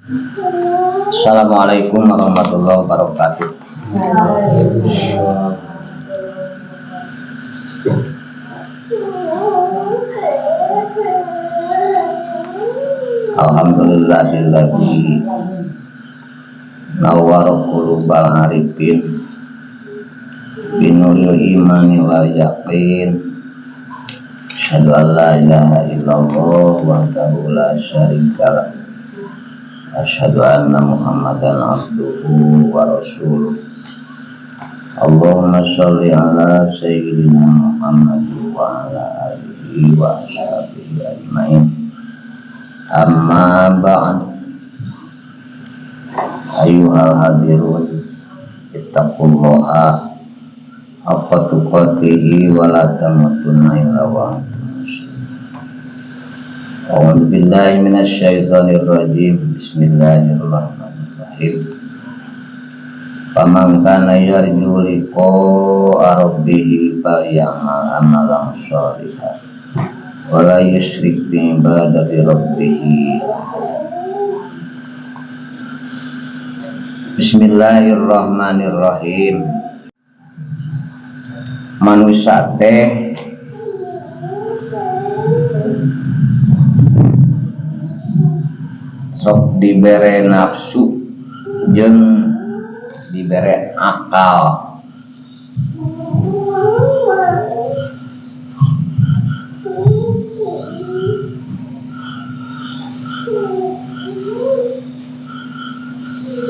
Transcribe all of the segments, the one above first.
Assalamualaikum warahmatullahi wabarakatuh. Alhamdulillahilladzi nawwara qulubal arifin binuril imani wal yaqin. Asyhadu an la ilaha illallah wahdahu la syarikalah. Asyhadu anna Muhammadan abduhu wa rasuluh. Allahumma sholli ala sayyidina Muhammad wa ala alihi wa ashabihi ajmain. Amma ba'd. Ayyuhal hadirun, ittaqullaha haqqa tuqatihi wa la tamutunna illa wa antum muslimun. A'udzu billahi minasyaitonir rajim. Bismillahirrahmanirrahim. Faman kana yarju liqa'a rabbih falyamal amalan sholihan wa la yusyrik bi ibadati rabbih. Bismillahirrahmanirrahim. Manusia teh sok dibere nafsu jeung dibere akal.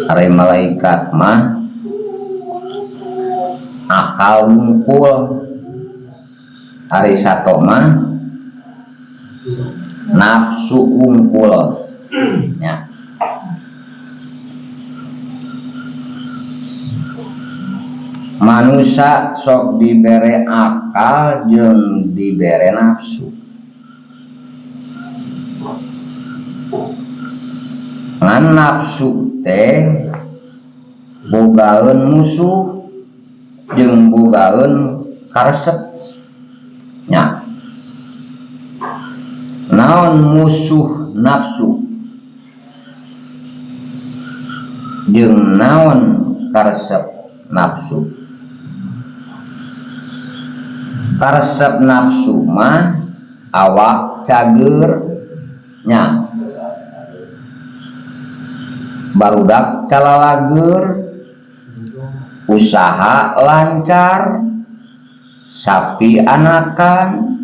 Ari malaikat mah akal ngumpul, ari sato mah nafsu ngumpul. Ya. Manusia sok dibere akal jeung dibere nafsu. Ngan nafsu teh bogaeun musuh jeung bogaeun karesep. Nya. Naon musuh nafsu jeung naon karesep nafsu? Karesep nafsu mah awak cager nya, barudak calalager, usaha lancar, sapi anakan,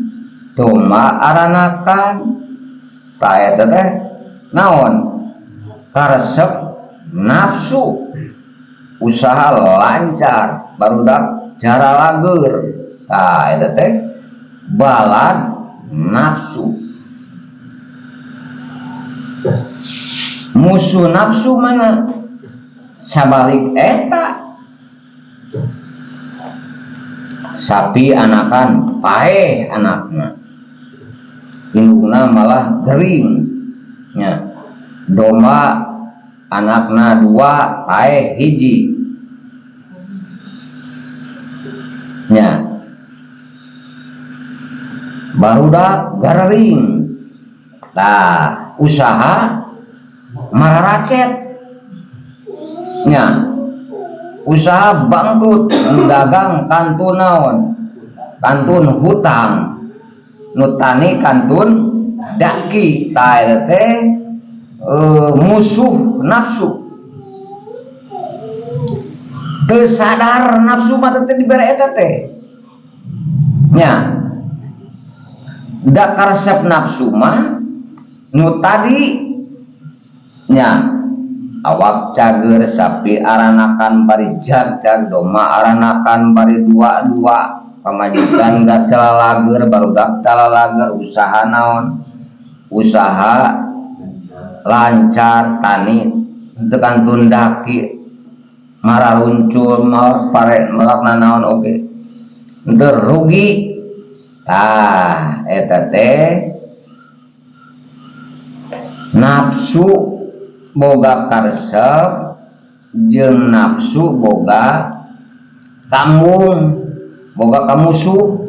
domba aranakan, tah eta teh naon? Karesep nafsu, usaha lancar, barudak caralager, tah eta teh balad nafsu. Musuh nafsu mana? Sabalik eta. Sapi anakan paeh anakna, indukna malah gering nya. Domba anakna dua paeh hiji nya, barudak garering. Tah usaha mararacet nya, usaha bangkrut, dagang kantun naon, kantun hutang, nu tani kantun daki. Tah eta teh musuh nafsu. Teu sadar nafsu mah teh dibere eta teh nya. Da karesep nafsu mah nu tadi nya, awak cager, sapi aranakan bari jag-jag, domba aranakan bari dua-dua, pamajikan gak calalager, barudak calalager, usaha naon, usaha lancar, tani teu kantun daki, mararuncul, malak pare, malak nanaon oge henteu rugi. Tah eta teh nafsu boga karesep jeung nafsu boga kambung, boga kamusuh.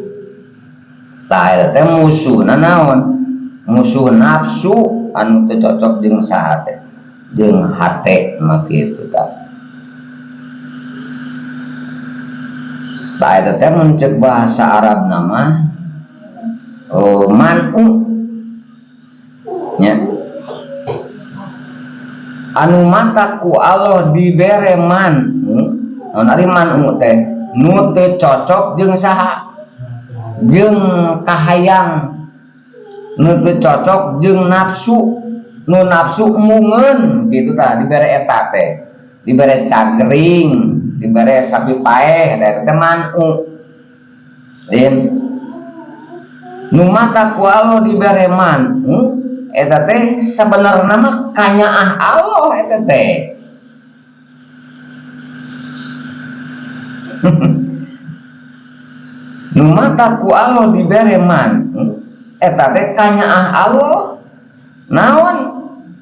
Tah eta teh musuhna naon? Musuh nafsu anu teu cocok jeung saha teh? jeung hate mah kitu tah. Tah eta teh mun ceuk bahasa Arab nama man'u nya, anu mata ku Allah dibere man'u, naon ari man'u teh nu teu cocok jeung saha, jeung kahayang, nu teu cocok jeung nafsu, nu nafsu mungeun gitu tah dibere eta teh, dibere cagering, dibere sapi paeh, eta teh man'u. Lain nu mata ku Allah dibere man'u eta teh sabenerna mah kanyaah Allah eta teh. Nu mata ku Allah dibere man'u eta teh kanyaah Allah. Naon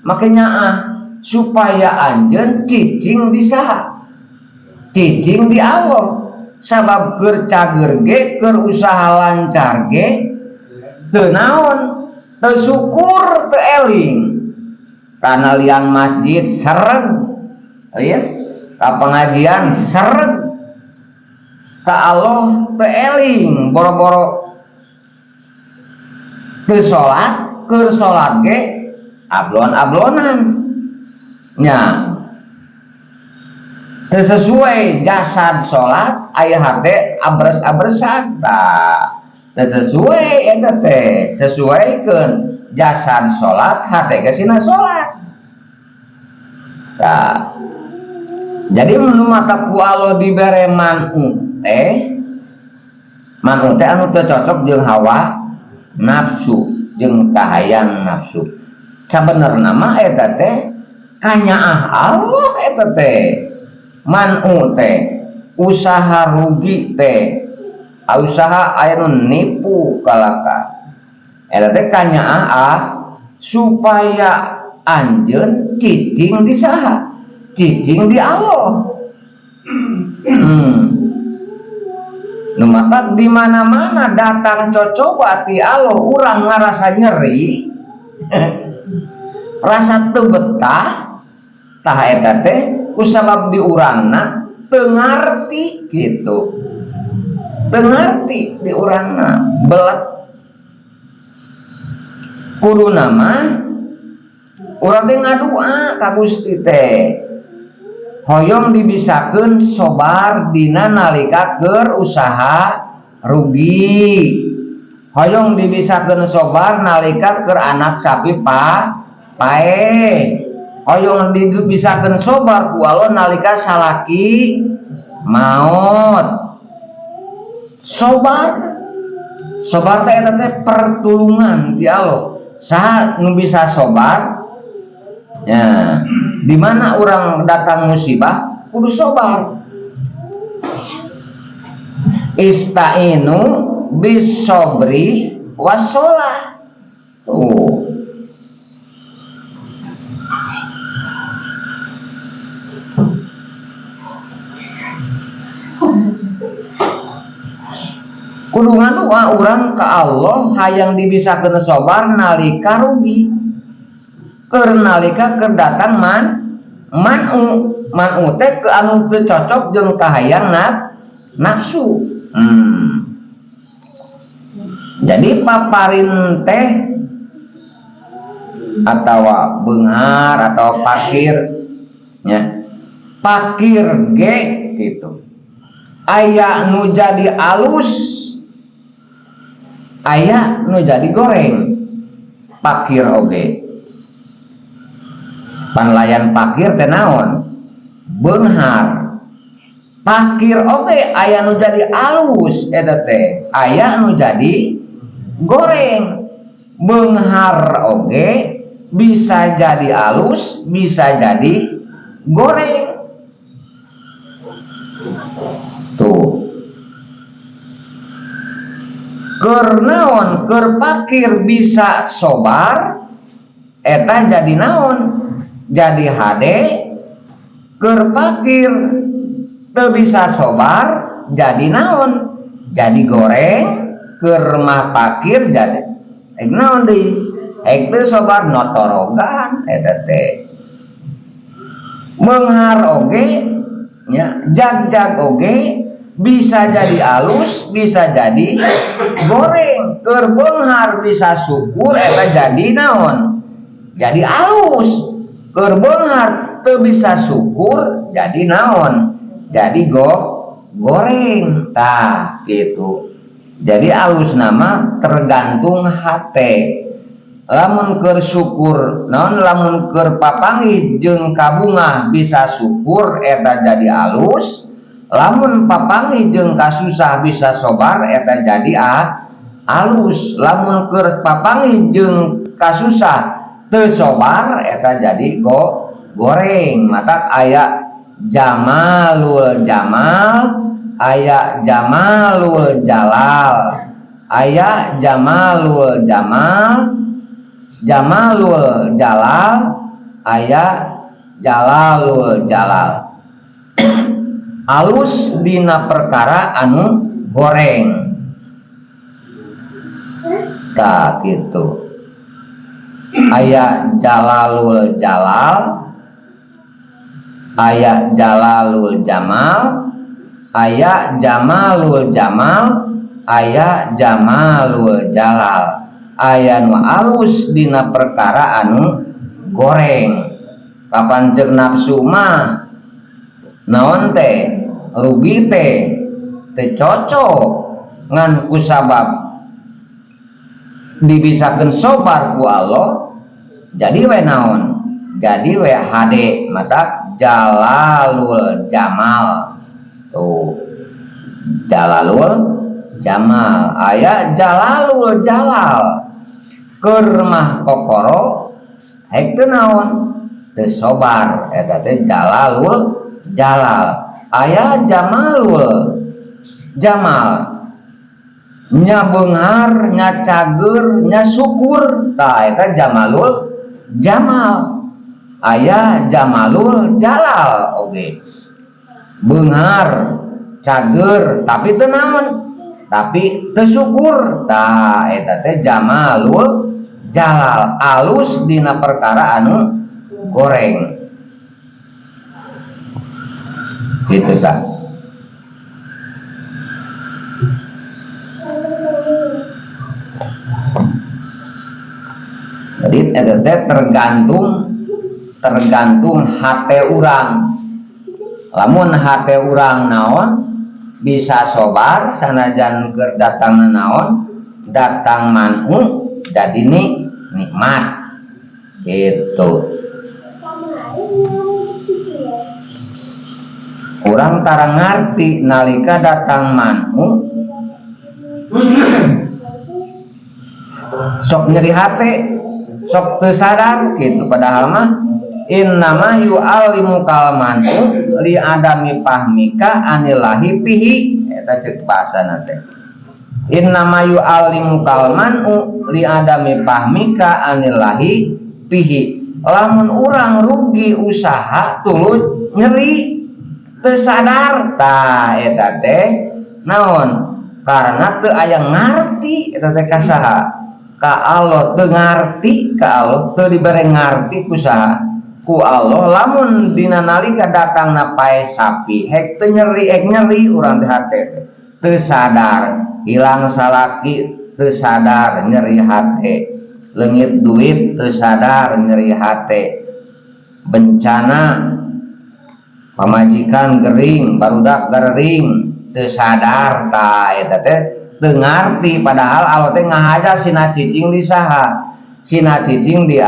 make nyaah? Supaya anjeun cicing di saha? Cicing di Allah. Sabab keur cager ge, keur usaha lancar ge teu naon, teu syukur, teu eling. Kana liang masjid sereg, lihat ka pengajian sereg, ka Allah teu eling, boro-boro teu salat, keur salat ge ablon-ablonan nya, teu sesuai jasad salat aya hate abres-abresan. Tah teu sesuai eta teh, sesuaikeun jasad salat hate ge sina salat. Tah jadi mun mata ku Allah dibere man'u teh, man'u teh anu teu cocok jeung hawa nafsu, jeung kahayang nafsu. Sabenerna mah eta teh kanyaah Allah eta teh. Man'u teh usaha rugi teh, usaha aya nu nipu kalaka eta teh kanyaah supaya anjeun cicing di saha? Cicing di Allah. Nu matak di mana-mana datang cocoba ti Allah urang ngarasa nyeri, rasa teu betah, tah eta teh kusabab di urangna teu ngarti gitu. Teu ngarti di urangna belet. Kuduna mah urang teh ngadua ka Gusti teh. Hoyong dibisakeun sobar dina nalika keur usaha rugi. Hoyong dibisakeun sobar nalika keur anak sapi paeh. Hoyong dibisakeun sobar ku Allah nalika salaki maot. Sobar, sobar teh eta teh pertulungan ti Allah. Saha nu bisa sobar? Ya, di mana orang datang musibah kudu sobar. Istainu bisobri wasolah. Tuh. Kudu ngadua urang ka Allah hayang dibisakeun sobar nalika rugi. Keur nalika keur datang man'u, man'u teh ke anu teu cocok jeung kahayang nafsu. Jadi paparin teh atawa beunghar atau pakir nya, pakir ge gitu. Aya nu jadi alus, aya nu jadi goreng. Pakir oge. Panlayan pakir teh naon? Beunghar. Pakir oge aya nu jadi alus eta teh, aya nu jadi goreng. Beunghar oge bisa jadi alus, bisa jadi goreng. Tuh. Keur naon? Keur pakir bisa sobar eta jadi naon? Jadi hade. Keur pakir teu bisa sobar jadi naon? Jadi goreng. Keur mah pakir jadi naon deui? Ek teu sobar notorogan eta teh. Beunghar oge nya, jag-jag oge bisa jadi alus, bisa jadi goreng. Keur beunghar bisa syukur eta jadi naon? Jadi alus. Keur beunghar teu bisa syukur jadi naon? Jadi goreng. Tah gitu. Jadi alus nama tergantung hate. Lamun keur syukur naon, lamun keur papanggih jeung kabungah bisa syukur eta jadi alus. Lamun papanggih jeung kasusah bisa sobar eta jadi alus. Lamun keur papanggih jeung kasusah teu sobar eta jadi goreng. Maka aya jamalul jamal, aya jamalul jalal, aya jamalul jamal, jamalul jalal, aya jalalul jalal. Alus dina perkara anu goreng. Tah kitu. Aya jalalul jalal, aya jalalul jamal, aya jamalul jamal, aya jamalul jalal. Aya nu alus dina perkara anu goreng. Kapan ceuk nafsu mah naon teh rugi teh teu cocok ngan kusabab dibisakeun sobar ku Allah jadi we naon, jadi we hade. Mata jalalul jamal tuh, jalalul jamal, aya jalalul jalal. Keur mah kokoro hek teu naon teu sobar eta teh jalalul jalal. Aya jamalul jamal, nya beunghar, nya cager, nya syukur, tah eta jamalul jamal. Aya jamalul jalal oge, beunghar, cager tapi teu naon, tapi teu syukur, tah eta teh jamalul jalal, alus dina perkara anu goreng gitu tah. Jadi eta teh tergantung hate urang. Lamun hate urang naon bisa sobar sanajan keur datang naon, datang manu jadi nikmat gitu. Urang tara ngarti nalika datang manu sok nyeri hate, sok teu sadar gitu. Padahal mah innama yu'allimukal manu li adami fahmika anillahi fihi, eta ceuk bahasana teh. Innama yu'allimukal manu li adami fahmika anillahi fihi. Lamun urang rugi usaha tuluy nyeri teu sadar, tah eta teh naon? Karena teu aya ngarti eta teh ka saha? Ka Allah. Teu ngarti ka Allah, teu dibere ngarti ku saha? Ku Allah. Lamun dina nalika datangna paeh sapi hek teu nyeri, hek nyeri urang teh hate teh teu sadar, hilang salaki teu sadar nyeri hate, leungit duit teu sadar nyeri hate, bencana pamajikan gering, barudak gering teu sadar, tah eta teh teu ngarti. Padahal Allah teh ngahaja sina cicing di saha? Sina cicing di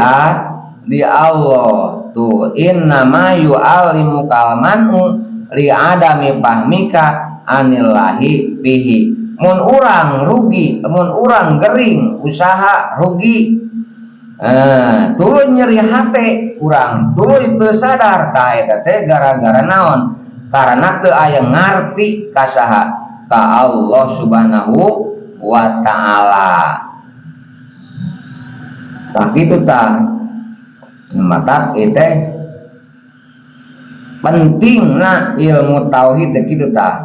Allah. Tuh innama yu'allimukal manu li adami fahmika anillahi fihi. Mun urang rugi, mun urang gering usaha rugi, tuluy nyeri hate urang, tuluy teu sadar, tah eta teh gara-gara naon? Karena teu aya ngarti ka saha? Ka Allah Subhanahu wa taala. Tah kitu tah. Maka ieu teh pentingna ilmu tauhid teh kitu tah.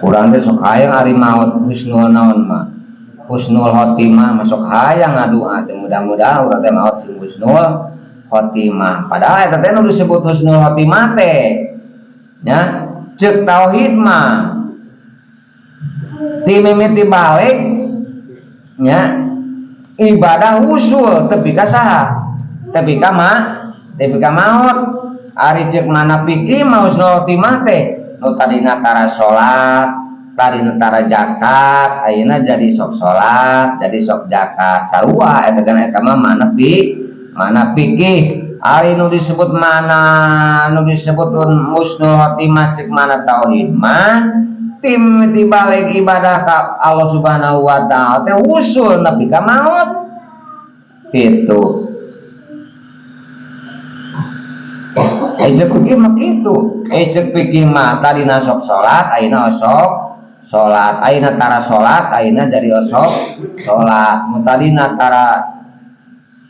Urang teh sok hayang ari maot husnul naon mah, husnul khotimah, masuk hayang ngadua teh mudah-mudahan urang teh maot sing husnul khotimah. Padahal eta teh nu disebut husnul khotimah teh nya ceuk tauhid mah ti mimiti balik nya ibadah usul tepi ka saha, tepi ka ma tepi ka maut. Ari ceuk mana fikih mah husnul khotimah teh nu tadina tara salat, tadina tara zakat, ayeuna jadi sok salat, jadi sok zakat, sarua eta kan. Eta mah mana fikih. Ari nu disebut mana nu disebut husnul khotimah ceuk mana tauhid mah tim dibalik ibadah ka Allah Subhanahu wa Ta'ala teh usul nepi ka maut gitu. Ceuk fikih mah kitu. Ceuk fikih mah tadina sok salat, ayeuna osok salat, ayeuna tara salat, ayeuna jadi osok salat. Nu tadina tara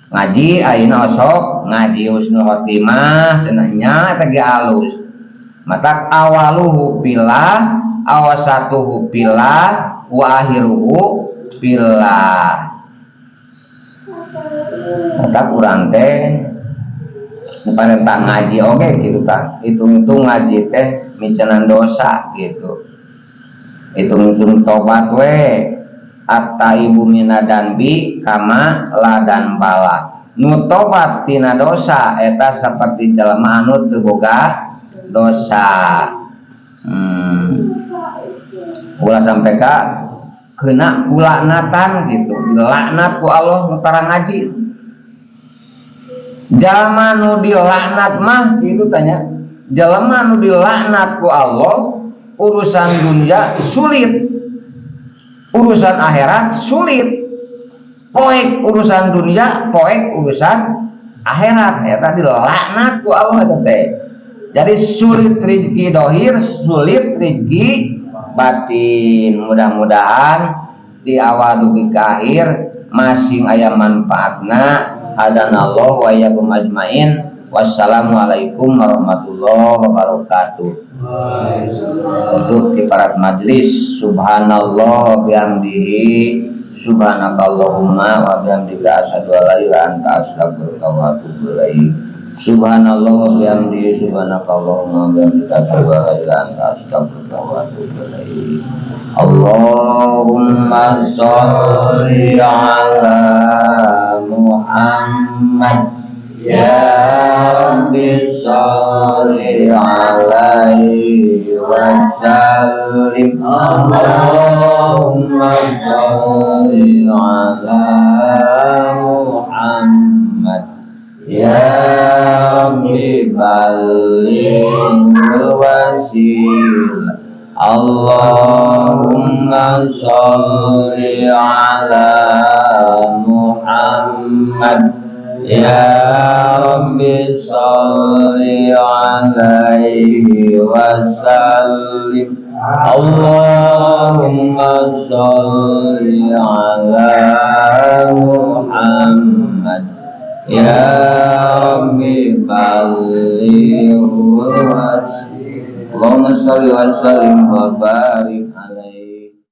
ngaji, ayeuna osok ngaji, husnul khotimah cenah nya eta ge alus. Matak awaluhu pillah, awasatuhu pillah, wa akhiruhu pillah. Matak urang teh parentah ngaji oge gitu tah, hitung-hitung ngaji teh micenan dosa gitu, hitung-hitung tobat we. At-taibu minadanbi kama ladan bala, nu tobat tina dosa eta seperti jelema anu teu boga dosa. Ulah sampai ka kena kulaknatan gitu, dilaknat ku Allah nu tara ngaji. Jalma nu dilaknat mah gitu tanya, jalma nu dilaknat ku Allah urusan dunia sulit, urusan akhirat sulit, poek urusan dunia, poek urusan akhirat, eta dilaknat ku Allah eta teh. Jadi sulit rezeki dohir, sulit rezeki batin. Mudah-mudahan di awal dugi ke akhir masing aya manfaatna. Hadanallahu wa iyyakum ajmain. Wassalamualaikum warahmatullahi wabarakatuh. Untuk kiparat majlis, subhanallah wa bihamdihi, subhanakallahumma wa bihamdika asyhadu an la ilaha illa anta astaghfiruka wa atubu ilaik. Subhanallah wa bihamdihi, subhanakallahumma wa bihamdika asyhadu an la ilaha illa anta astaghfiruka wa atubu ilaik. Allahumma sholli ala Muhammad ya Rabbi, sholli alaihi wa sallim. Allahumma sholli ala Muhammad ya Rabbi, ballighul wasil. Allahumma sholli ala Muhammad ya Rabbi, sholli alaihi wa sallim. Allahumma sholli ala Muhammad ya Rabbi, ballighul wasil. Allahumma sholli wa sallim wa barik.